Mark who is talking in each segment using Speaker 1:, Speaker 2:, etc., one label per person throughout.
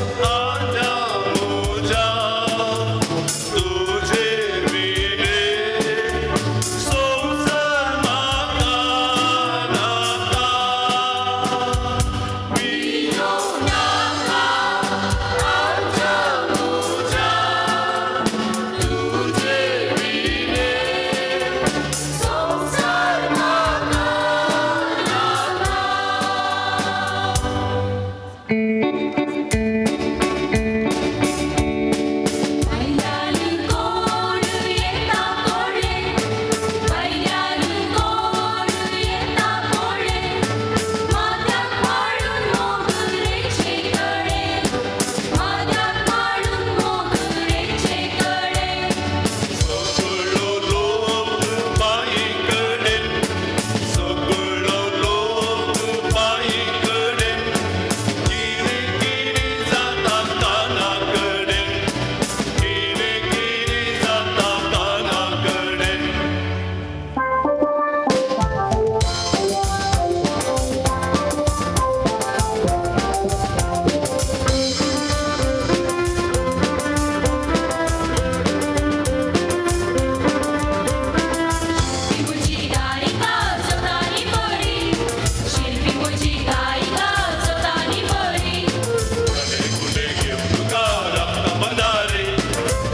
Speaker 1: आजा मुजा तुझे विने संसार म्हाका नाका भियो नाका आजा मुजा तुझे विने संसार म्हाका नाका.
Speaker 2: वैल्यान कोण येता कोळे, वैल्यान कोण येता कोळे, माथ्याक माळून मोगरेचे कळे, माथ्याक माळून मोगरेचे कळे.
Speaker 1: सगळो लोक बाईकडेन, सगळो लोक बाईकडेन, किरी किरी जाता कानाकडेन, किरी किरी जाता कानाकडेन.
Speaker 2: शिल्पी म्हजी गायिका जोतानी बरी, शिल्पी म्हजी गायिका जोतानी बरी.
Speaker 1: तांदे कुंडे घेवन तुका राखता बंदारे,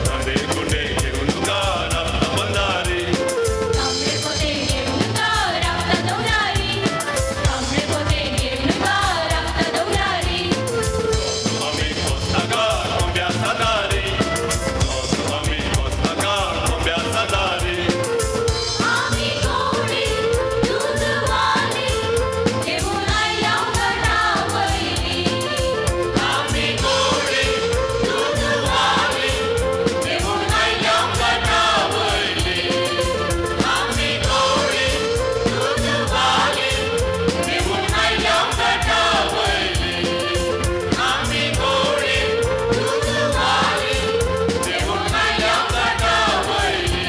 Speaker 1: तांदे कुंडे घेवन तुका राखता बंदारे.
Speaker 2: तांबडे पोते घेवन तुका राखता दवरारी, तांबडे पोते घेवन तुका राखता दवरारी.
Speaker 1: आमी कोस्ताका कोंब्या सादारे, आमी कोस्ताका कोंब्या सादारे.
Speaker 2: आमी कोळी दूदवाली घेवन आयल्या घटा वयली,
Speaker 1: आमी कोळी दूदवाली
Speaker 2: घेवन आयल्या
Speaker 1: घटा वयली, आमी कोळी दूदवाली
Speaker 2: घेवन आयल्या
Speaker 1: घटा वयली, आमी कोळी दूदवाली
Speaker 2: घेवन आयल्या
Speaker 1: घटा वयली.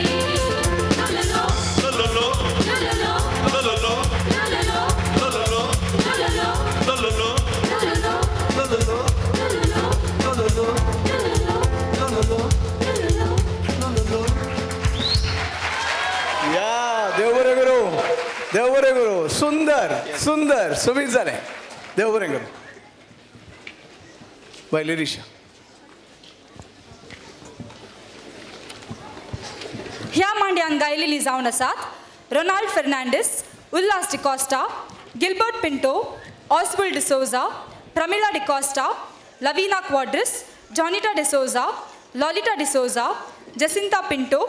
Speaker 2: ललो
Speaker 1: ललो
Speaker 2: ललो
Speaker 1: ललो
Speaker 2: ललो
Speaker 1: ललो
Speaker 2: ललो
Speaker 1: ललो
Speaker 2: ललो
Speaker 1: ललो
Speaker 2: ललो
Speaker 1: ललो
Speaker 2: ललो
Speaker 1: ललो.
Speaker 3: या देव बरें करूं, देव बरें करूं. सुंदर सुंदर सोबीत जालें. देव बरें करूं. बायले रिशा.
Speaker 4: ह्या मांड्यान गायलेली जावन आसात Ronald Fernandes, Ulhas D'Costa, Gilbert Pinto, Oswald D'Souza, Pramila D'Costa, Lavina Quadras, Johnita D'Souza, Lolita D'Souza, Jacinta Pinto,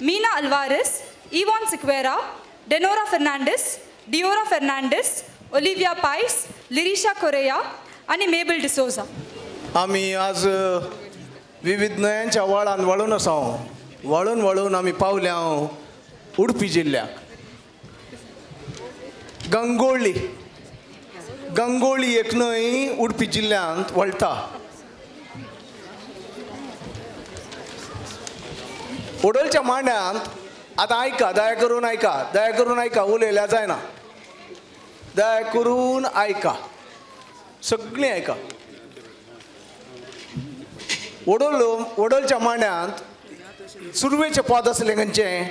Speaker 4: Meena Alvares, Yvonne Sequeira, Denora Fernandes, Diora Fernandes, Olivia Pais, Lirisha Correa आनी मेबल डिसोजा.
Speaker 3: आमी आज विविध न्हंयांच्या व्हाळान व्हाळून आसा. व्हाळून व्हाळून आमी पावल्या उडपी जिल्ल्याक. गंगोळी, गंगोळी एक न्हंय उडपी जिल्ल्यांत व्हळटा. ओडलच्या मांड्यांत आतां आयका, दया करून आयका, दया करून आयका, उलयल्यार जायना, दया करून आयका, सगळीं आयका. ओडल ओडलच्या मांड्यांत सुरवेचें पद आसलें खंयचें?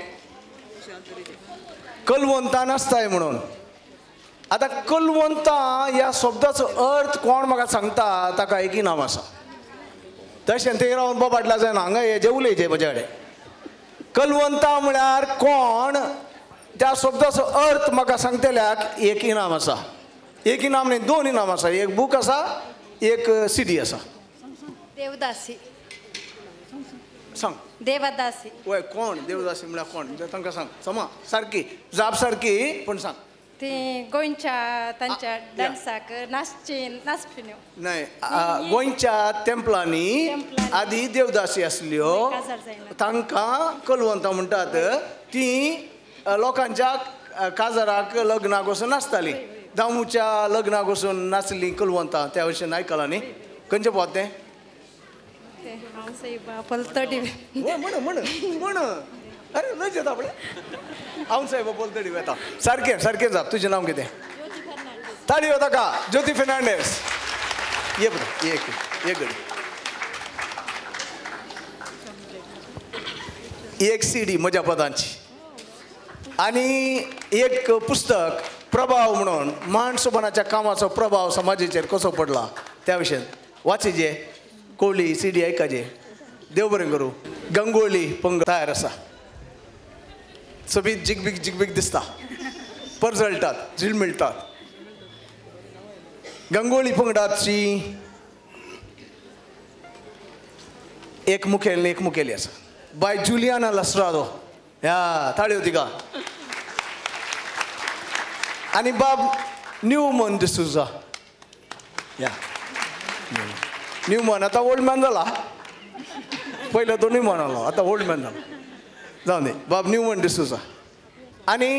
Speaker 3: कलवंतां नाचताय म्हणून. आतां कलवंतां ह्या शब्दाचो अर्थ कोण म्हाका सांगता ताका एक इनाम आसा. तशें थंय रावन बोबाटल्या जायना, हांगा हे जे उलयचे म्हजे कडेन. कलवंतां म्हळ्यार कोण त्या शब्दाचो अर्थ म्हाका सांगतल्याक एक इनाम आसा. एक इनाम न्ही, दोन इनाम आसा. एक बूक आसा, एक सीडी आसा.
Speaker 5: देवदासी.
Speaker 3: सांग.
Speaker 5: देवदासी.
Speaker 3: वय कोण देवदासी म्हळ्यार कोण तांकां सांग. समा सारकी जाप सारकी पूण सांग.
Speaker 5: ती गोंयच्या तांच्या डान्साक नाचची नाचपी न्हू.
Speaker 3: न्हय, गोंयच्या टेम्पलांनी आदी देवदासी आसल्यो, तांकां कलवंतां म्हणटात. ती लोकांच्या काजाराक लग्नाक वचून नाचताली. दामूच्या लग्नाक वचून नाचली कलवंतां. त्या भशेन आयकलां न्ही? खंयचें पोत तें?
Speaker 5: पलतडी.
Speaker 3: म्हण म्हण म्हण. अरे लज येता आपल्या. हांव साहेब पलतडी वेता. सारकें सारकें जाप. तुजें नांव कितें? ताळयो ताका. ज्योती फेर्नांडीस. ये पुता, ये एक. एक घडी एक सीडी म्हज्या पदांची आनी एक पुस्तक प्रभाव म्हणून माणसोपणाच्या कामाचो प्रभाव समाजाचेर कसो पडला त्या विशयान वाचिजे कोळी सीडी आयकाजे देव बरें करूं. गंगोळी पंग तयार आसा सोबीत जिगबीग जिगबीग दिसता परजळटात झिळमिळटात. गंगोळी पंगडाची एक मुखेल एक मुखेली आसा बाय जुलियाना लस्रादो ह्या ताळयो तिका आनी बाब न्यूमन डिसुजा या न्यूमन आतां ओल्ड मॅन जाला पयलो तो न्यूमन आलो आतां ओल्ड मॅन जाला जावं दी बाब न्यूमन डिसुजा. आनी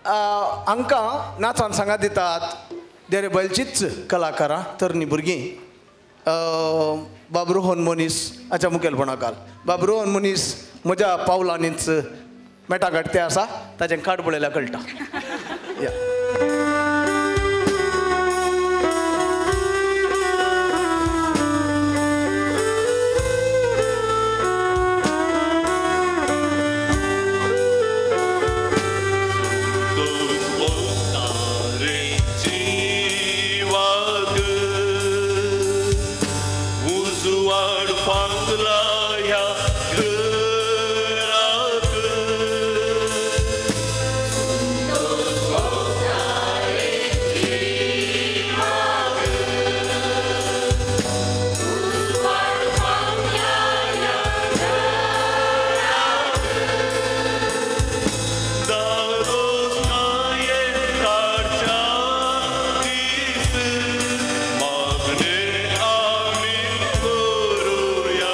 Speaker 3: हांकां नाचान सांगात दितात देरे बैलचीच कलाकारां तरणी भुरगीं बाब रोहन मनीस हाच्या मुखेलपणा खाल बाब रोहन मनीस म्हज्या पावलांनीच मेटा घाटते आसा ताचें काड पळयल्यार कळटा. या
Speaker 1: मागणे आमी करूया.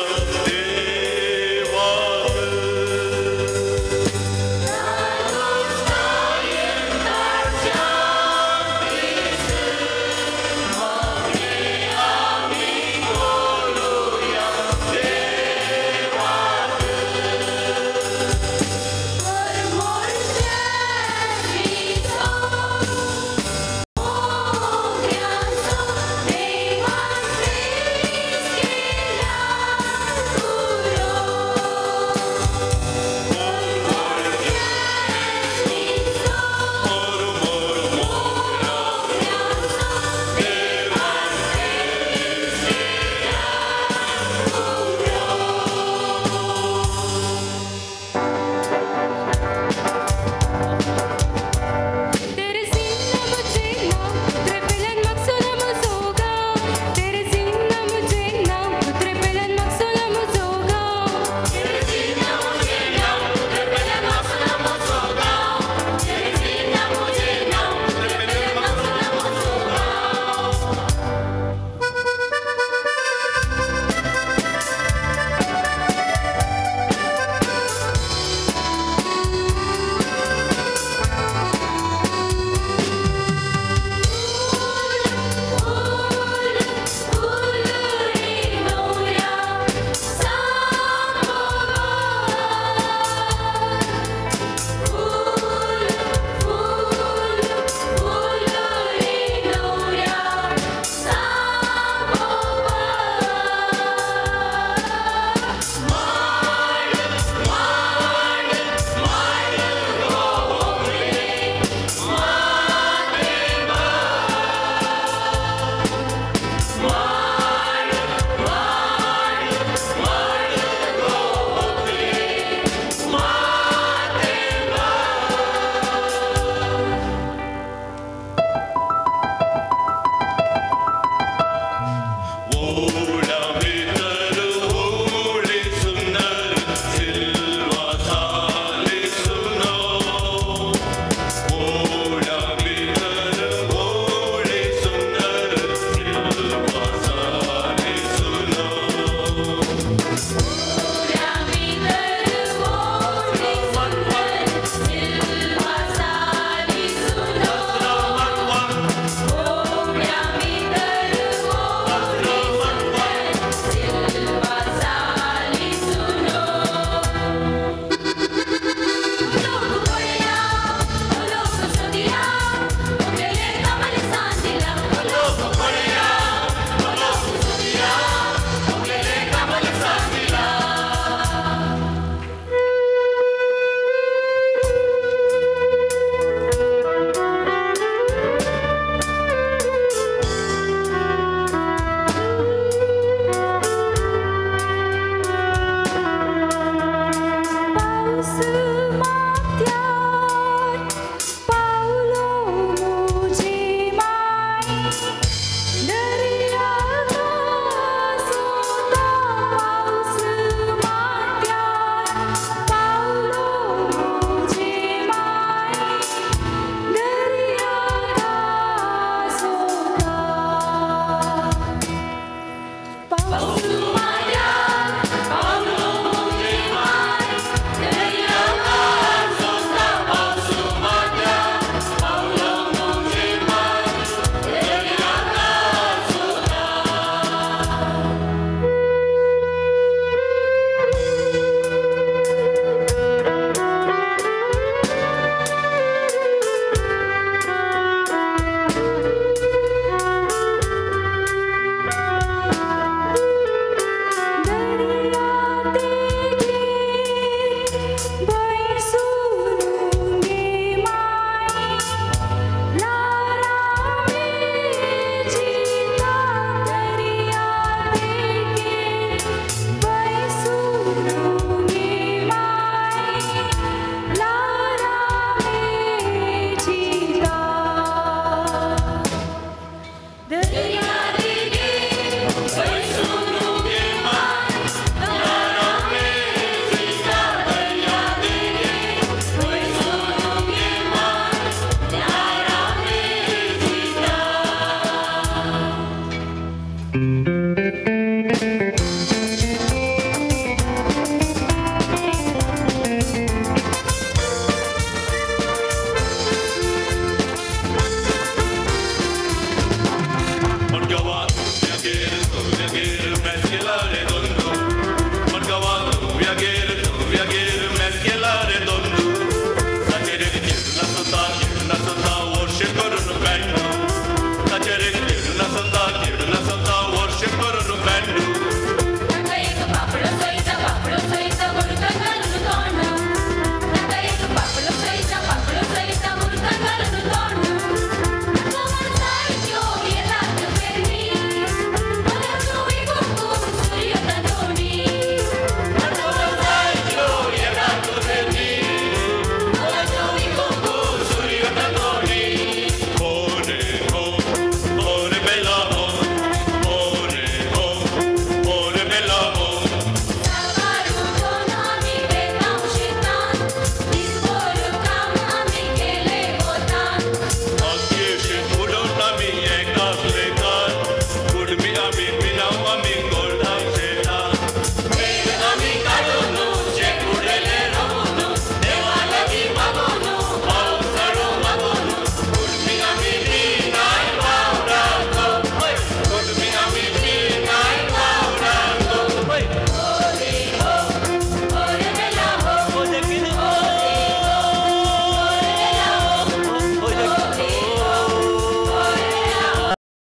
Speaker 1: नासता, खेळ नासता, वर्ष करून बँड.